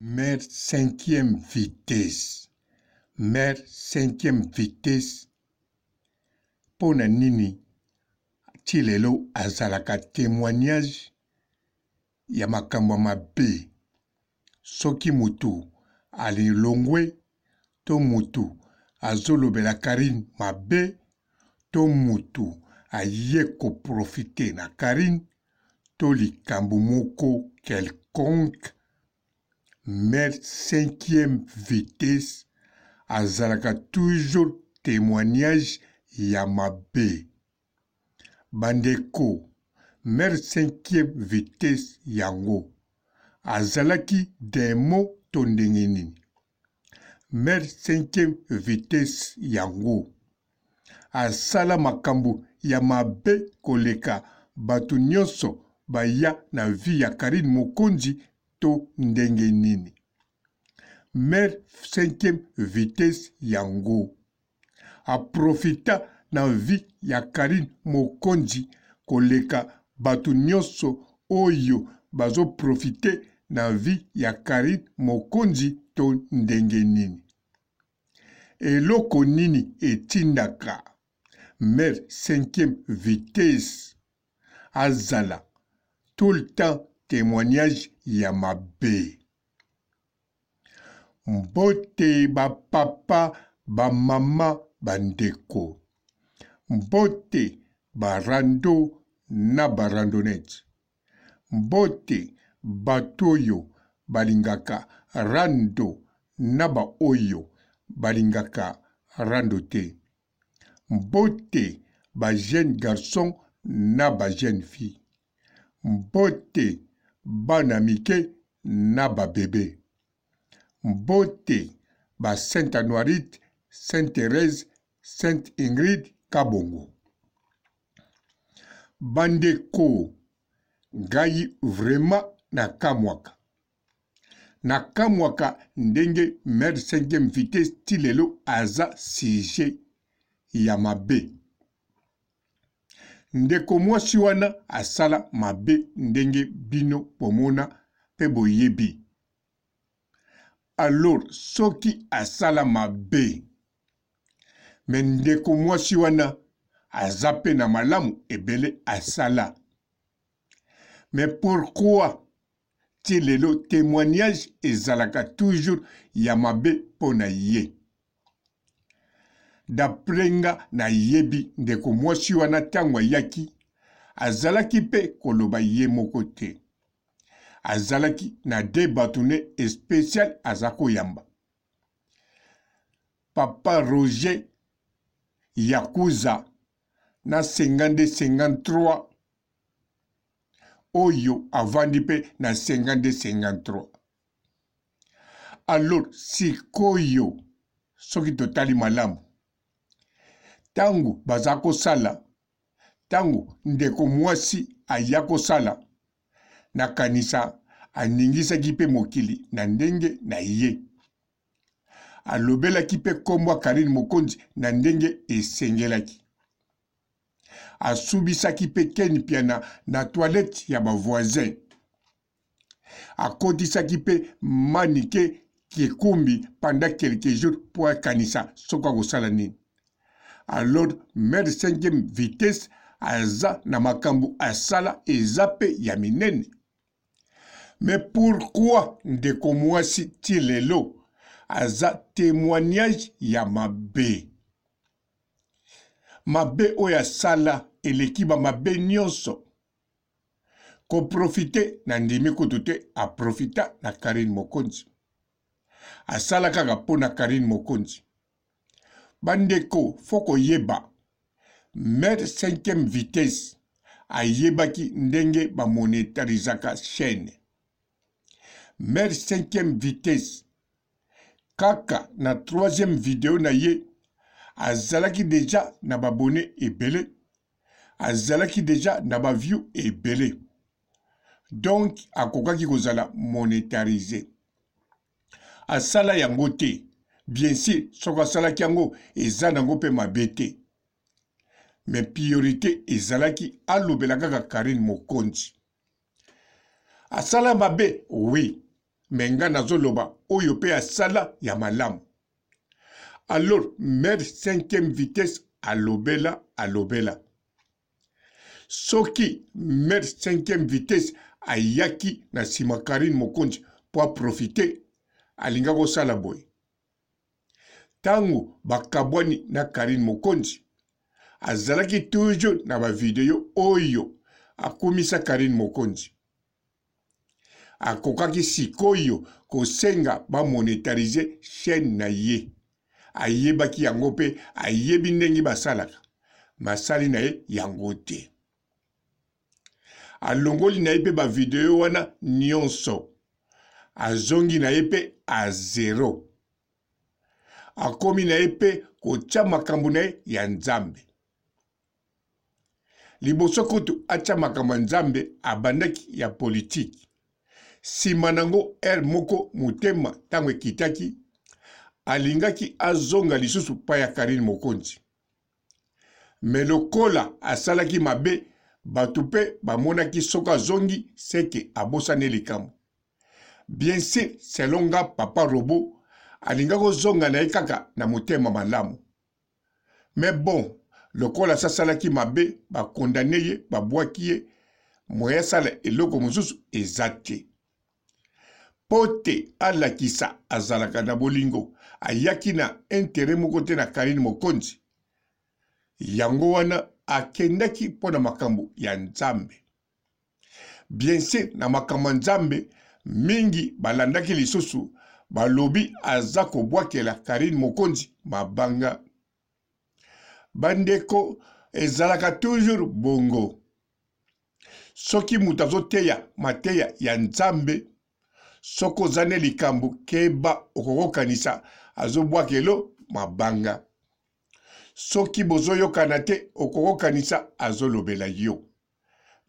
Mère cinquième vitesse mère cinquième vitesse mpo na nini ti lelo azalaka temoignage ya makambo ya mabe soki mutu alongwe to mutu azolobela Carine mabe to mutu aye ko profiter na Carine to likambo moko quelconque mère cinquième vitesse azalaka toujours temoignage ya mabe. Bandeko mère cinquième vitesse yango azalaki demon to ndenge nini? Mère cinquième vitesse yango asala makambo ya mabe koleka batu nionso baya na vie ya Carine Mokonzi to ndenge nini? Mère cinquième vitesse yango a profita na vie ya Carine Mokonzi koleka batu nionso oyo bazo profiter na vie ya Carine Mokonzi to ndenge nini? Eloko nini etindaka mère cinquième vitesse azala tout le temps temoignage ya mabe? Mbote ba papa, ba mama, ba ndeko. Mbote ba rando na ba randonnette. Mbote bato oyo balingaka rando na ba oyo balingaka rando te. Mbote ba jeunes garçons na ba jeunes filles. Mbote bana mike na ba bebe. Mbote ba Saint Anuarite, Saint Therèse, Sainte Ingrid Kabongo. Bandeko ngai vraiment nakamwaka. Nakamwaka ndenge mère cinquième vitesse ti lelo aza sujet ya mabe. Ndeko mwasi wana asala mabe ndenge bino bomona pe boyebi. Alors soki asala mabe mais ndeko mwasi wana aza pe na malamu ebele asala. Mais pourquoi ti lelo temoignage ezalaka toujours ya mabe pona ye? D'après nga nayebi ndeko mwasi wana tango ayaki azalaki pe koloba ye moko te. Azalaki na deux batu ne special aza koyamba. Papa Roger Yakuza na 52 53 oyo avandi pe na 52 53. Alors sikoyo soki totali malamu tango baza kosala tango ndeko mwasi aya kosala nakanisa aningisaki pe mokili na ndenge na ye. Alobelaki pe kombo ya Carine Mokonzi na ndenge esengelaki. Asubisaki pe Ken Mpiana na toilette ya ba voisins. Akotisaki pe Manike Kikumbi pendant quelques jours po akanisa soki akosala nini. Alors mère cinquième vitesse aza na makambu asala eza pe ya minene. Mais pourquoi ndeko muasi ti lelo aza temoignage ya mabe? Mabe oyo asala eleki ba mabe nionso. Ko profiter na ndimi kutu te a profita na Carine Mokonzi. Asala kaka po na Carine Mokonzi. Ba ndeko faut koyeba mère cinquième vitesse ayebaki ndenge ba monetarisaka chaine. Mère cinquième vitesse kaka na troisième video na ye azalaki dejà na ba abonnes ebele, azalaki dejà na ba view ebele. Donc akokaki kozala monetarise. Asala yango te bien sur soki asalaki yango eza nango pe mabe te mais priorite ezalaki alobela kaka Carine Mokonzi. Asala mabe oui. Mais nga nazoloba oyo pe asala ya malamu. Alors mère cinquième vitesse alobela alobela. Soki mère cinquième vitesse ayaki na sima Carine Mokonzi po a profiter, alingaki kosala boye. Tango bakabwani na Carine Mokonzi, azalaki toujours na ba video oyo akumisa Carine Mokonzi. Akokaki sikoyo kosenga ba monetariser chaine na ye. Ayebaki yango pe ayebi ndenge basalaka. Mais asali na ye yango te. Alongoli na ye pe ba video wana nionso. Azongi na ye pe a zero. Akomi na ye pe kotia makambo na ye ya Nzambe. Liboso kutu atia makambo ya Nzambe abandaki ya politique. Sima nango heure moko motema tango ekitaki alingaki azonga lisusu pa ya Carine Mokonzi. Mais lokola asalaki mabe batu pe bamonaki soki azongi seke abosani likambo. Bien sur selon nga papa robot alingaki ozonga na ye kaka na motema malamu. Mais bon lokola asi asalaki mabe ba condamne ye ba bwaki ye moyen asala eloko mosusu eza te. Po te alakisa azalaka na bolingo ayaki na interet moko te na Carine Mokonzi yango wana akendaki mpo na makambo ya Nzambe. Bien sur na makambo ya Nzambe mingi balandaki lisusu balobi aza kobwakela Carine Mokonzi mabanga. Bandeko ezalaka toujours bongo soki moto azoteya mateya ya Nzambe soki oza ne likambo keba okokokanisa azobwakelo mabanga. Soki bozoyokana te okokokanisa azolobela yo.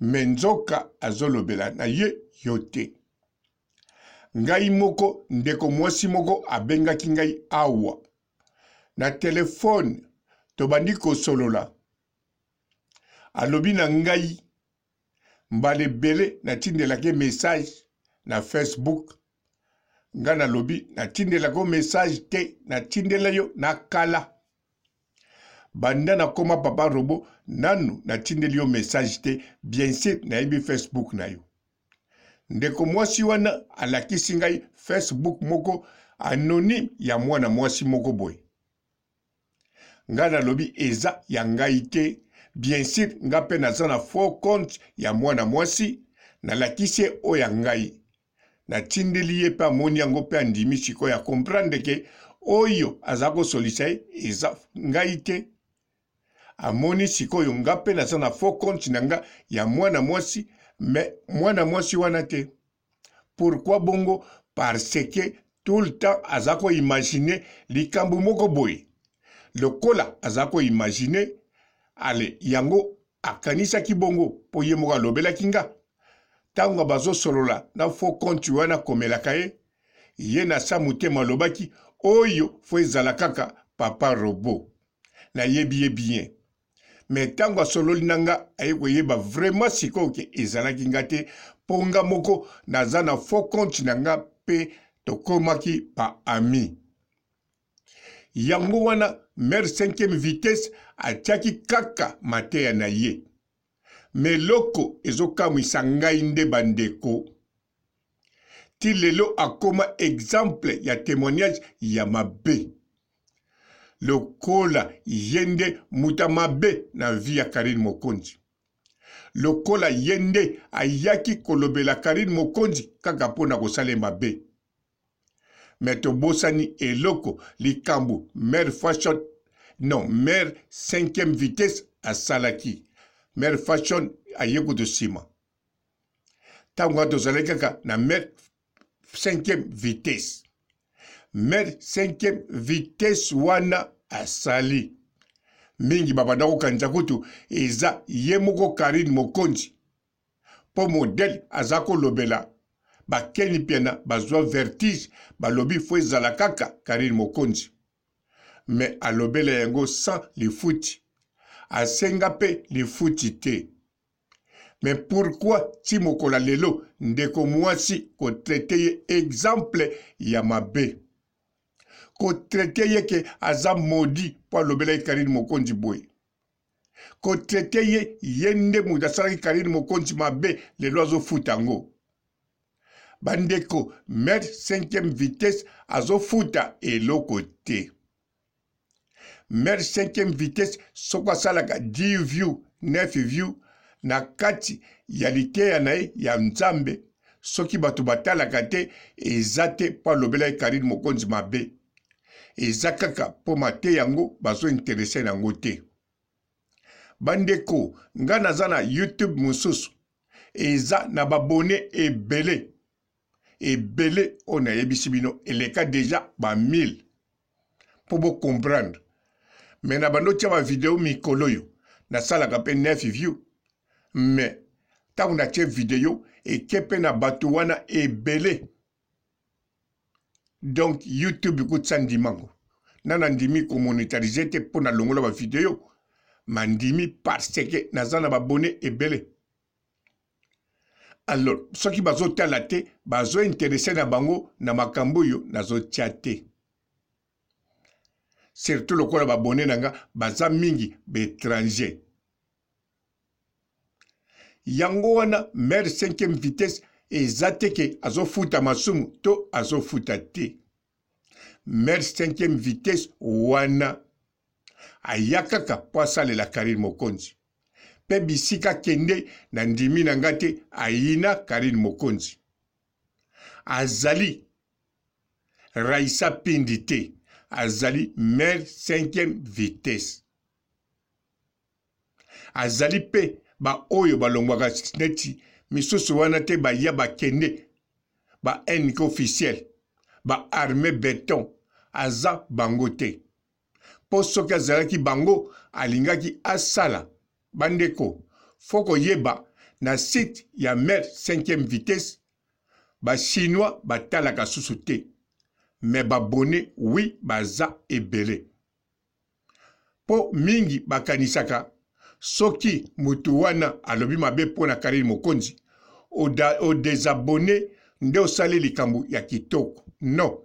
Mais nzoka azolobela na ye yo te. Ngai moko ndeko mwasi moko abengaki ngai awa na telephone tobandi kosolola alobi na ngai mbala ebele natindelaki ye message na Facebook ngai nalobi natindelaka yo message te natindela yo na kala Banda nakoma papa robot nanu natindeli yo message te bien sur nayebi Facebook na yo. Ndeko mwasi wana alakisi ngai Facebook moko anonyme ya mwana mwasi moko boye. Ngai nalobi eza ya ngai te bien sur nga pe naza na faux compte ya mwana mwasi nalakisi ye oyo ya ngai Natindeli ye pe amoni yango pe andimi sikoyo a comprendre ke oyo aza kosolisa ye eza ngai te. Amoni sikoyo nga pe naza na faux compte na nga ya mwana mwasi mais mwana mwasi wana te. Pourquoi bongo? Parce que tout le temps aza ko imaginer likambo moko boye. Lokola aza ko imaginer ale yango akanisaki bongo po ye moko alobelaki nga. Tango bazo solola na faux compte wana akomelaka ye, ye na sa motema alobaki oyo faut ezala kaka papa robot. Nayebi ye bien. Mais tango asololi na nga aye koyeba vraiment sikoyo ke ezalaki nga te po nga moko naza na faux compte na nga pe tokomaki ba amis. Yango wana mère cinquième vitesse atiaki kaka mateya na ye. Mais eloko ezokamwisa ngai nde ba ndeko, ti lelo akoma exemple ya temoignage ya mabe. Lokola ye nde moto ya mabe na vie ya Carine Mokonzi. Lokola ye nde ayaki kolobela Carine Mokonzi kaka mpo na kosala ye mabe. Mais tobosani eloko likambu mère fashion non mère cinquième vitesse asalaki mère fashion aye kutu sima tango wana tozalaki kaka na mère cinquième vitesse mère cinquième vitesse wana asali mingi babanda kokanisa kutu eza ye moko Carine Mokonzi po modèle aza ko lobela ba ken mpiana bazua vertige balobi faut ezala kaka carine mokonzi mais alobela yango sans lifuti asenga pe lifuti te. Mais pourquoi ti mokolo ya lelo ndeko muasi ko traiter ye exemple ya mabe? Ko traiter ye ke aza maudit po alobelaki Carine Mokonzi boye. Ko traiter ye ye nde mutu asalaki Carine Mokonzi mabe lelo azo futa yango. Ba ndeko mère cinquième vitesse azo futa eloko te. Mère cinquième vitesse soko asalaka 10 view 9 view na kati ya liteya na ye ya Nzambe soki bato batalaka te eza te mpo alobelaki Carine Mokonzi mabe eza kaka mpo mateya yango bazo interesse na yango te. Bandeko nga naza na YouTube mosusu eza na babone ebele ebele oyo nayebisi bino eleka deja ba 1000 mpo bo comprendre mais na bando tia ba video mikolo oyo nasalaka mpe 9 view mais ntango natie video eke mpe na bato wana ebele donc youtube kutisa ndimango na nandimi komonetarize te mpo nalongola bavideo mandimi parce que naza na babone ebele alors soki bazotala te bazo interesse na bango na makambo oyo nazotia te surtout lokola babone na nga baza mingi baetranger yango wana mare 5e vitesse eza te ke azofuta masumu to azofuta te mare 5e vitesse wana aya kaka mpo asalela Carine Mokonzi mpe bisika akende na ndimi na nga te ayina Carine Mokonzi azali Raissa Pindi te azali mère 5e vitesse azali mpe baoyo balongwaka neti misusu wana te baya bakende ba NK officiel ba arme beton aza bango te po soki azalaki bango alingaki asala bandeko fo koyeba na site ya mère 5e vitesse ba chinois batalaka susu te mais babone oui baza ebele po mingi bakanisaka soki mutu wana alobi mabe po na Carine Mokonzi o desabonner nde osali likambo ya kitoko non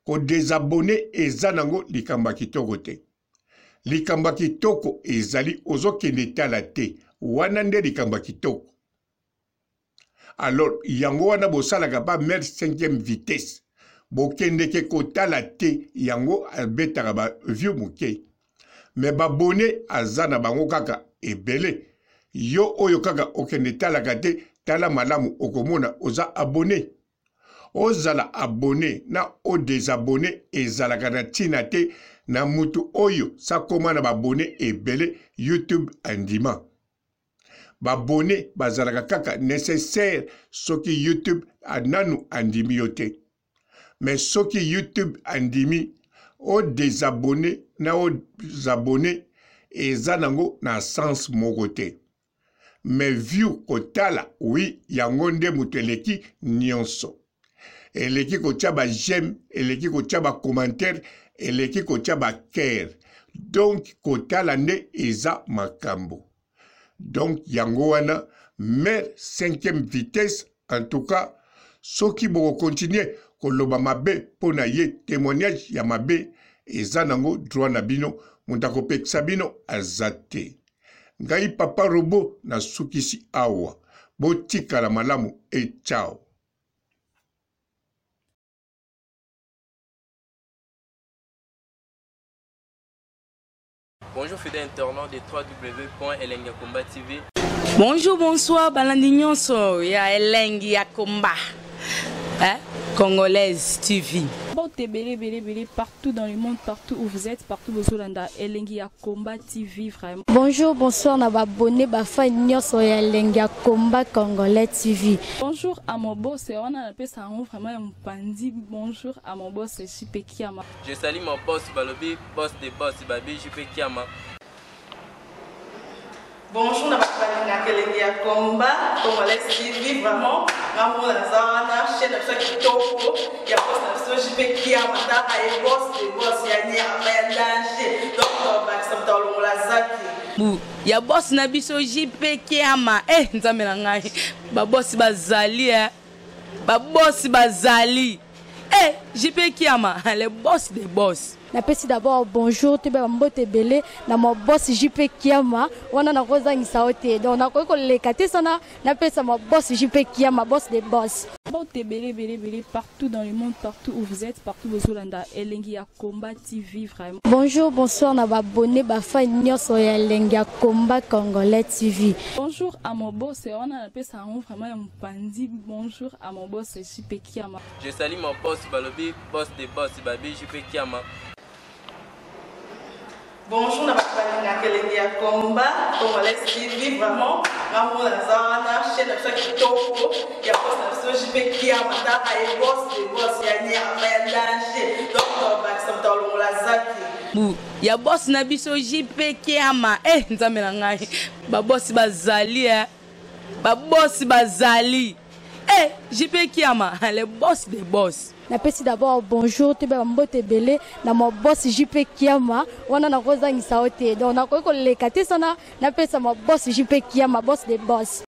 Ko desabonner eza nango likambo ya kitoko te. Likambo ya kitoko ezali ozo kende tala te wana nde likambo ya kitoko. Alors yango wana bosalaka ba mère cinquième vitesse bokendeke kotala te yango abetaka ba view moke mais babone aza na bango kaka ebele yo oyo kaka okende talaka te tala malamu okomona oza abone Ozala abonne na o desabonne ezalaka na tina te na mutu oyo sakoma na b'abonne ebele YouTube andima. B'abonne bazalaka kaka necessaire soki YouTube nanu andimi yo te. Mais soki YouTube andimi o desabonne na o abonne eza nango na sens moko te. Mais view kotala oui yango nde mutu eleki nionso. Eleki kotia ba j'aime, eleki kotia ba commentaire, eleki kotia ba cœur. Donc kotala nde eza makambo. Donc yango wana mère cinquième vitesse en tout cas soki boko continuer koloba mabe mpo na ye témoignage ya mabe eza nango droit na bino moto akopekisa bino aza te. Ngai papa robot na sukisi awa botikala malamu et ciao. Bonjour fidèles internautes de www.elengiyakomba TV. Bonjour, bonsoir, balandi nyonso ya elengi ya komba. Hein? Congolaise TV. Mbote ebele ebele ebele partout dans le monde, partout où vous êtes, partout bozolanda elengi ya Combat TV vraiment. Bonjour, bonsoir na ba abonnés ba fans nyonso ya elengi ya Combat Congolais TV. Bonjour à mon boss, wana napesa yango vraiment ya mopanzi. Bonjour à mon boss JP Kiama. Je salue mon boss balobi boss de boss babi JP Kiama. Bonjour na bato balingaka elengi ya combat congolais TV vraiment nga moko naza wana chaîne na biso ya kitoko ya boss na biso JP Kiama tala ye boss de boss ya nyama ya danger donc tobakisa moto alongola zaki. Bu ya boss na biso JP Kiama eh nzambe na ngai ba boss bazali eh ba boss bazali eh JP Kiama le boss des boss. Napesi d'abord bonjour toyeba ba mbote ebele na ma boss JP Kiama wana nakozangisa yo te donc nakoki koleka te sana napesa ma boss JP Kiama boss des boss. Mbote ebele ebele ebele partout dans le monde partout où vous êtes partout bozolanda elengi ya combat TV vraiment. Bonjour bonsoir na ba abonnes ba fans nionso ya elengi ya combat congolais TV. Bonjour à mon boss wana napesa yango vraiment ya mopanzi bonjour à mon boss JP Kiama. Je salue mon boss balobi boss de boss babi JP Kiama. Bonjour na bato balingaka elengi ya combat congolais TV vraiment nga moko naza wana chaîne na biso ya kitoko ya boss na biso JP Kiama tala ye boss de boss ya nyama ya danger donc tobakisa moto alongola zaki Bu ya boss na biso JP Kiama eh nzambe na ngai ba boss bazali eh ba boss bazali eh JP Kiama le boss des boss. Napesi d'abord bonjour toyeba ba mbote ebele na ma boss JP Kiama wana nakozangisa yo te donc nakoki koleka te sana napesa ma boss JP Kiama boss des boss.